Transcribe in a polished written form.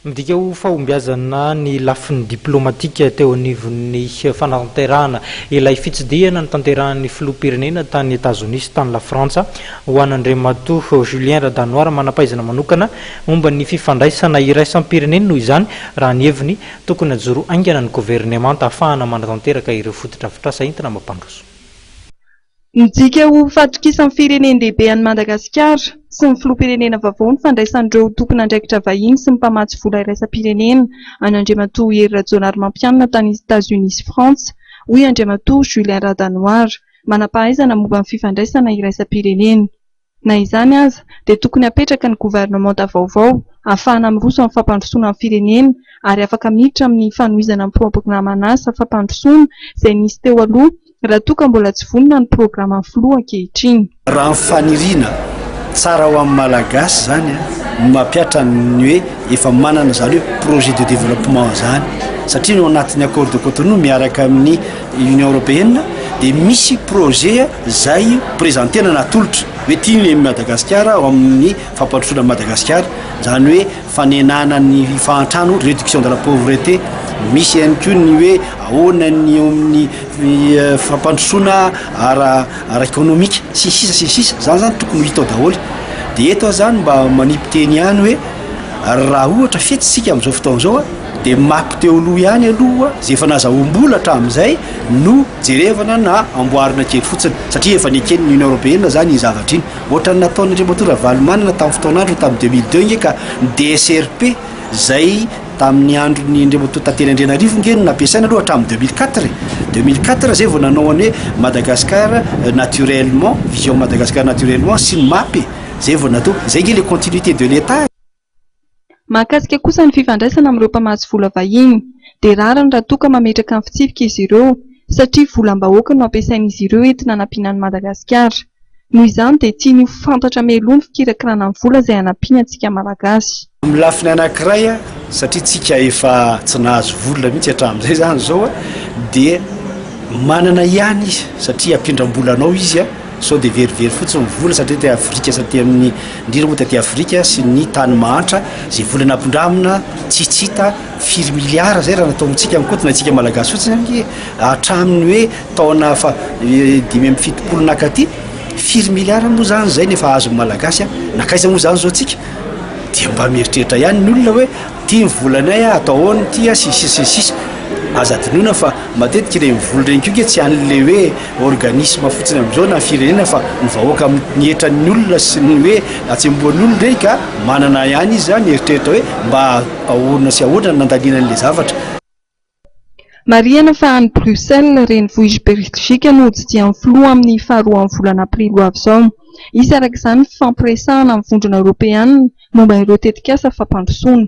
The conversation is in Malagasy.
Midika ho fahombiazana ny lafiny diplaomatika teo anivon'ny fanatanterahana ilay fitsidihana notanterahin'ny filoham-pirenena tany Etazonia sy tany Lafrantsa ho an'Andriamatoa Julien Radanoara, manam-pahaizana manokana momba ny fifandraisana iraisam-pirenena noho izany, raha ny heviny, tokony hajoro haingana ny governemanta ahafahana manatanteraka ireo fotodrafitrasa entina mampandroso. Midika ho fahatokisan'ny firenen-dehibe an'i Madagasikara sy ny filoham-pirenena vaovao ny fandraisan'ireo tompon'andraikitra vahiny sy ny mpamatsy vola iraisam-pirenena an'Andriamatoa Hery Rajaonarimampianina tany Etats-Unis sy Frantsa, hoy Andriamatoa Julien Radanoara, manam-pahaizana momba ny fifandraisana iraisam-pirenena. Na izany aza dia tokony hapetraka ny governemanta vaovao ahafahana miroso amin'ny fampandrosoana ny firenena ary afaka miditra amin'ny fanohizana ny programan'asa fampandrosoana izay nisy teo aloha raha toa ka mbola tsy vonona ny programan'ny filoha ankehitriny. Raha ny faniriana tsara ho an'ny Malagasy izany no mampihatra ny hoe efa manana izany hoe projet de développement izany satria ny ao anatin'ny accord de Cotonou miaraka amin'ny Union Européenne dia misy projet izay présentena natolotra hoe ity ny Madagasikara ao amin'ny fampandrosoana an'i Madagasikara, izany hoe fanenana ny fahantrana, réduction de la pauvreté, misy ihany koa ny hoe ahoana ny eo amin'ny fampandrosoana ara ara ekonomika sy ny sisa sy ny sisa, zany zany tokony ho hita ao daholo, dia eto aho zany mba manipy teny ihany hoe raha ohatra fetsy isika amin'izao fotoana izao a dia map teo aloha ihany aloha izay efa nazahoam-bola hatramin'izay no jerevana na amboarina kely fotsiny satria efa neken'ny Union Européenne zany iny zavatra iny, ohatran'ny nataon'Andriamatoa Ravalomanana tamin'ny fotoan'androny tamin'ny 2002 nge ka ny DSRP zay tamin'ny andron'ny Andriamatoa Tantely Andrianarivo nge no nampiasaina aloha hatramin'ny 2004 e, 2004 zay vao nanao any hoe Madagascar naturellement, vision Madagascar naturellement sy ny map e, zay vao natao, zay nge le continuité de l'Etat e. Mahakasika kosa ny fifandraisana amin'ireo mpamatsy vola vahiny dia rariny raha toa ka mametraka ny fitsipika izy ireo satria volam-bahoaka no ampiasain'izy ireo entina hanampiana an'i Madagasikara. Noho izany dia tiany ho fantatra mialoha ny fikirakirana ny vola izay hanampiany antsika Malagasy. Amin'ny lafiny anankiray, satria tsika efa tsy nahazo vola mihitsy hatramin'izay izany izao dia manana ihany izy satria ampindram-bola anao izy sao dia verivery fotsiny ny vola satria aty Afrika sy aty amin'ny indrindra moa taty Afrika sy ny tany mahantra izay vola nampindramina tsy tsy hita firy miliara zay raha natao amintsika ny kaonty na antsika Malagasy fotsiny ange hatramin'ny hoe taona fa 75 nakaty firy miliara moa zany zay nefa azon'ny Malagasy a nankaiza moa zany zao tsika dia mba mieritreritra ihany ny olona hoe ty ny volanay a atao ahoana ity a sy ny sisa sy ny sisa aza adinoina fa matetika ireny vola ireny koa nge tsy an'le hoe organisme fotsiny amin'izao na firenena fa ny vahoaka ny hetran'ny olona sy ny hoe hatsembohan'ny olona ireny ka manana ihany izy zany eritreritra hoe mba ahoana sy ahoana no nandaniana an'le zavatra. Marihana fa any Bruxelles, renivohitr'i Belgique no hotsidihan'ny filoha amin'ny faharoan'ny volana aprily ho avy izao. Hisy araka izany ny fifampiresahana amin'ny Vondrona Eoropeanina momba ireo tetikasa fampandrosoana.